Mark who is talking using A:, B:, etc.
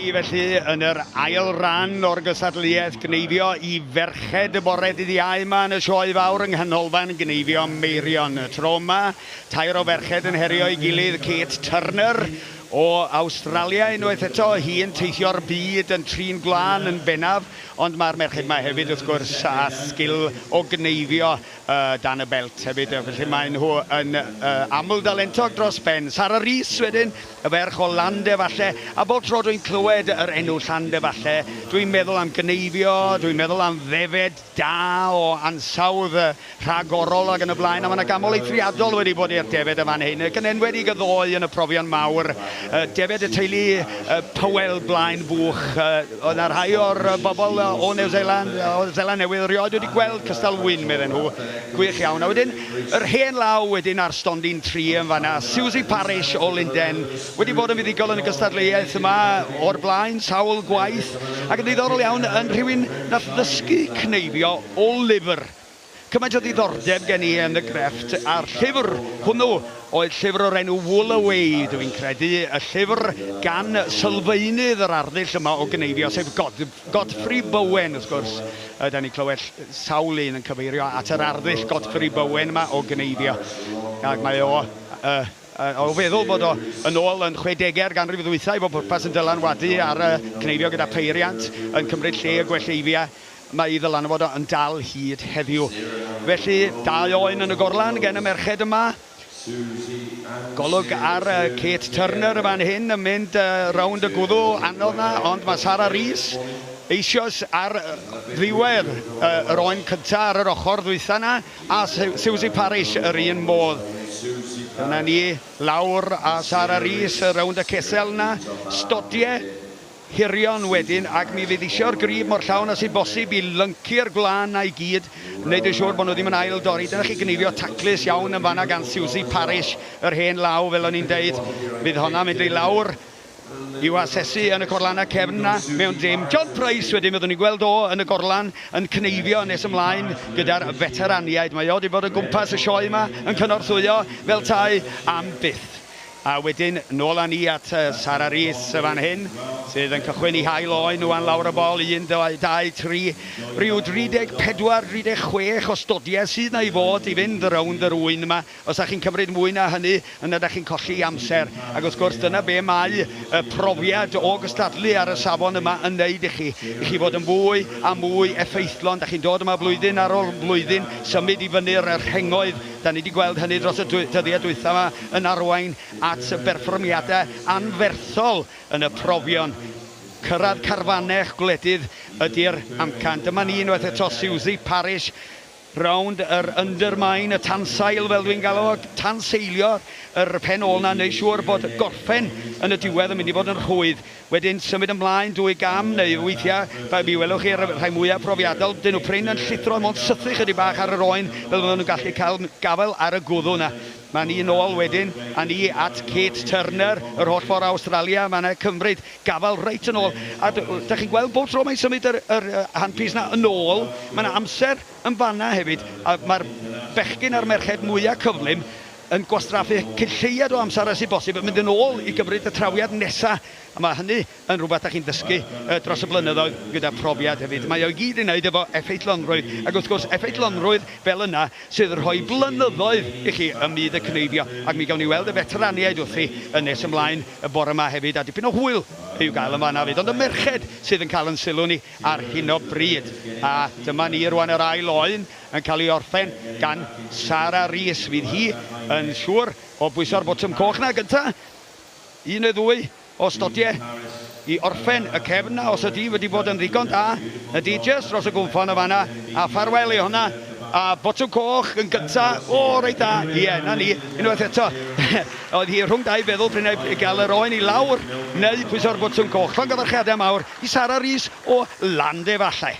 A: ni felly yn yr ail ran o'r gystadleuaeth gneifio i ferched y bore dydd Iau yma yn y sioe fawr yng Nghanolfan Gneifio Meirion. Y tro yma, tair o ferched yn herio ei gilydd, Kate Turner o Awstralia unwaith eto, hi'n teithio'r byd yn trin gwlân yn bennaf, ond mae'r merched yma hefyd wrth gwrs â sgil o gneifio dan y belt hefyd, felly maen nhw yn aml-dalentog dros ben. Sara Rees wedyn, y ferch o Landefalle, a bob tro dwi'n clywed yr enw Llandefalle, dwi'n meddwl am gneifio, dwi'n meddwl am ddefed da o ansawdd rhagorol ac yn y blaen, a mae 'na gamol eithriadol wedi bod i'r defed yn fan hyn, ac yn enwedig y ddoe yn y profion mawr, defed y teulu Powell Blaen Fuwch, oedd 'na rhai o'r bobl o New Zealand, o Seland Newydd erioed wedi gweld cystal wyn, medden nhw. Gwych iawn. A wedyn, yr hen law wedyn ar stondin tri yn fan'na, Suzy Parish o Lunden, wedi bod yn fuddugol yn y gystadleuaeth yma o'r blaen, sawl gwaith, ac yn ddiddorol iawn, yn rhywun nath ddysgu cneifio o lyfr. Cymaint o ddiddordeb gen i yn y grefft, a'r llyfr hwnnw oedd llyfr o'r enw Wool Away, dw i'n credu, y llyfr gan sylfaenydd yr arddull yma o gneifio, sef God, Godfrey Bowen, wrth gwrs. Da ni'n clywed sawl un yn cyfeirio at yr arddull Godfrey Bowen yma o gneifio, ac mae o o feddwl bod o yn ôl yn chwedegau'r ganrif ddwytha i bob pwrpas yn dylanwadu ar y cneifio gyda pheiriant yn cymryd lle y gwelleifia. Mae ei ddylanwad o yn dal hyd heddiw. Felly, dau oen yn y gorlan gen y merched yma. Golwg ar Kate Turner yn fan hyn yn mynd rownd y gwddw anodd 'na, ond mae Sara Rees eisioes ar ddiwedd yr oen cynta ar yr ochr ddwytha 'na, a Suzy Parish yr un modd. Dyna ni, lawr â Sara Rees rownd y cesel 'na. Stodie hirion wedyn, ac mi fydd isio'r grib mor llawn â sy'n bosib i lyncu'r gwlân 'na i gyd, wneud yn siŵr bod nhw ddim yn ail dorri. Dyna chi gneifio taclus iawn yn fan'na gan Suzy Parish, yr hen law, fel o'n i'n deud. Fydd honna'n mynd i lawr i'w asesu yn y corlannau cefn 'na mewn dim. John Price wedyn, fyddwn ni'n gweld o yn y gorlan yn cneifio nes ymlaen gyda'r feteraniaid. Mae o 'di bod o gwmpas y sioe 'ma yn cynorthwyo fel tai am byth. A wedyn nôl â ni at Sara Rees y fan hyn, sydd yn cychwyn ei hail oen ŵan lawr y bol, un, dau, dau, tri, rhyw 34, 36 o stodiau sydd 'na i fod i fynd rownd yr ŵyn yma. Os dach chi'n cymryd mwy na hynny, yna dach chi'n colli amser. Ac wrth gwrs, dyna be mae y profiad o gystadlu ar y safon yma yn wneud i chi, i chi fod yn fwy a mwy effeithlon. Dach chi'n dod yma flwyddyn ar ôl blwyddyn, symud i fyny'r rhengoedd. Da ni 'di gweld hynny dros y dyddiau dwytha 'ma yn arwain at berfformiadau anferthol yn y profion. Cyrraedd carfannau gwledydd ydi'r amcan. Dyma ni unwaith eto, Suzy Parish rownd yr undermine, y tansail fel dwi'n galw fo, tanseilio yr pen ôl 'na, neud siŵr bod gorffen yn y diwedd yn mynd i fod yn rhwydd. Wedyn symud ymlaen dwy gam, neu weithiau, mi welwch chi'r rhai mwyaf profiadol, dyn nhw prin yn llithro, mond sythu chydig bach ar yr oen fel fydden nhw'n gallu cael gafael ar y gwddw 'na. Mae ni nôl wedyn, a ni at Kate Turner, yr holl ffordd o Awstralia, mae 'na cymryd gafael reit yn ôl. A dach chi'n gweld bob tro mae'n symud yr, yr handpiece 'na yn ôl, mae 'na amser yn fan'na hefyd, a mae'r bechgyn a'r merched mwyaf cyflym yn gwastraffu cyn lleied o amser â sy'n bosib yn mynd yn ôl i gymryd y trawiad nesa', a ma' hynny yn rhywbeth dach chi'n ddysgu dros y blynyddoedd gyda phrofiad hefyd. Mae o i gyd i wneud efo effeithlonrwydd, ac wrth gwrs effeithlonrwydd fel yna sydd yn rhoi blynyddoedd i chi ym myd y cneifio, ac mi gawn ni weld y feteraniaid wrthi yn nes ymlaen y bore 'ma hefyd, a dipyn o hwyl i'w gael yn fan'na 'fyd. Ond y merched sydd yn cael yn sylw ni ar hyn o bryd. A dyma ni rwan yr ail oen yn cael ei orffen gan Sara Rees. Fydd hi yn siŵr o bwyso'r botwm coch 'na gynta. Un neu ddwy o stodiau i orffen y cefn 'na os ydy wedi bod yn ddigon da. Ydy, jyst dros y gwnffon yn fan'na. A ffarwel i honna. A botwm coch yn gynta. O, reit dda. Ie, 'na ni. Unwaith eto. Oedd hi rhwng dau feddwl pryd ai gael yr oen i lawr neu pwyso'r botwm coch. Llongyfarchiadau mawr i Sara Rees o Landefalle.